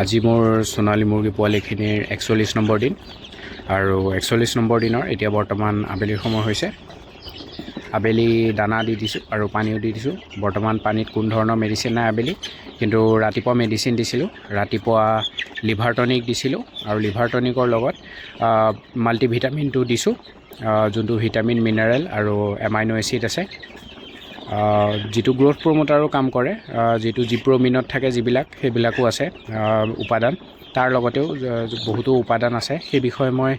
আজি মোৰ সোণালী মুৰ্গী পোৱালিখিনিৰ 41 নম্বৰ দিন আৰু 41 নম্বৰ দিনৰ এতিয়া বৰ্তমান আবেলিৰ সময় হৈছে। আবেলি দানা দি দিছোঁ আৰু পানীও দি দিছোঁ। বৰ্তমান পানীত কোনো ধৰণৰ মেডিচিন নাই আবেলি, কিন্তু ৰাতিপুৱা মেডিচিন দিছিলোঁ। ৰাতিপুৱা লিভাৰ টনিক দিছিলোঁ আৰু লিভাৰ টনিকৰ লগত মাল্টিভিটামিনটো দিছোঁ, যোনটো ভিটামিন, মিনাৰেল আৰু এমাইনো এচিড আছে, যিটো গ্ৰ'থ প্ৰমোটাৰো কাম কৰে, যিটো জিপ্ৰমিনত থাকে যিবিলাক, সেইবিলাকো আছে উপাদান। তাৰ লগতেও বহুতো উপাদান আছে, সেই বিষয়ে মই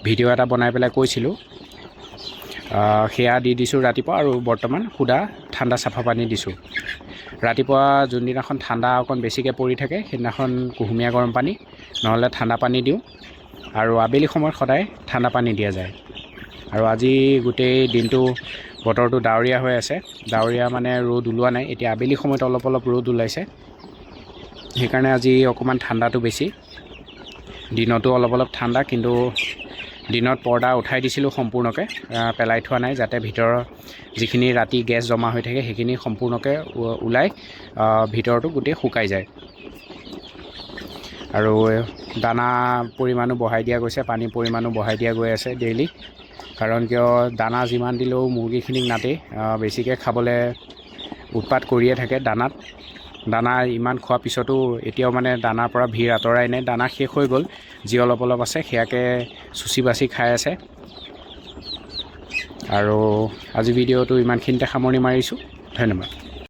ভিডিঅ' এটা বনাই পেলাই কৈছিলোঁ। সেয়া দি দিছোঁ ৰাতিপুৱা আৰু বৰ্তমান সুদা ঠাণ্ডা চাফা পানী দিছোঁ। ৰাতিপুৱা যোনদিনাখন ঠাণ্ডা অকণ বেছিকৈ পৰি থাকে, সেইদিনাখন কুহুমীয়া গৰম পানী নহ'লে ঠাণ্ডা পানী দিওঁ আৰু আবেলি সময়ত সদায় ঠাণ্ডা পানী দিয়া যায়। আৰু আজি গোটেই দিনটো বতৰটো ডাৱৰীয়া হৈ আছে। ডাৱৰীয়া মানে ৰ'দ ওলোৱা নাই। এতিয়া আবেলি সময়ত অলপ অলপ ৰ'দ ওলাইছে, সেইকাৰণে আজি অকণমান ঠাণ্ডাটো বেছি। দিনতো অলপ অলপ ঠাণ্ডা, কিন্তু দিনত পৰ্দা উঠাই দিছিলোঁ, সম্পূৰ্ণকৈ পেলাই থোৱা নাই, যাতে ভিতৰৰ যিখিনি ৰাতি গেছ জমা হৈ থাকে, সেইখিনি সম্পূৰ্ণকৈ ওলাই ভিতৰটো গোটেই শুকাই যায়। আৰু দানা পৰিমাণো বঢ়াই দিয়া গৈছে, পানীৰ পৰিমাণো বঢ়াই দিয়া গৈ আছে ডেইলি। কাৰণ কিয়, দানা যিমান দিলেও মুৰ্গীখিনিক নাটেই, বেছিকৈ খাবলৈ উৎপাত কৰিয়ে থাকে দানাত। দানা ইমান খোৱাৰ পিছতো এতিয়াও মানে দানাৰ পৰা ভিৰ আঁতৰাই নাই। দানা শেষ হৈ গ'ল, যি অলপ অলপ আছে সেয়াকে চুচি বাচি খাই আছে। আৰু আজি ভিডিঅ'টো ইমানখিনিতে সামৰণি মাৰিছোঁ। ধন্যবাদ।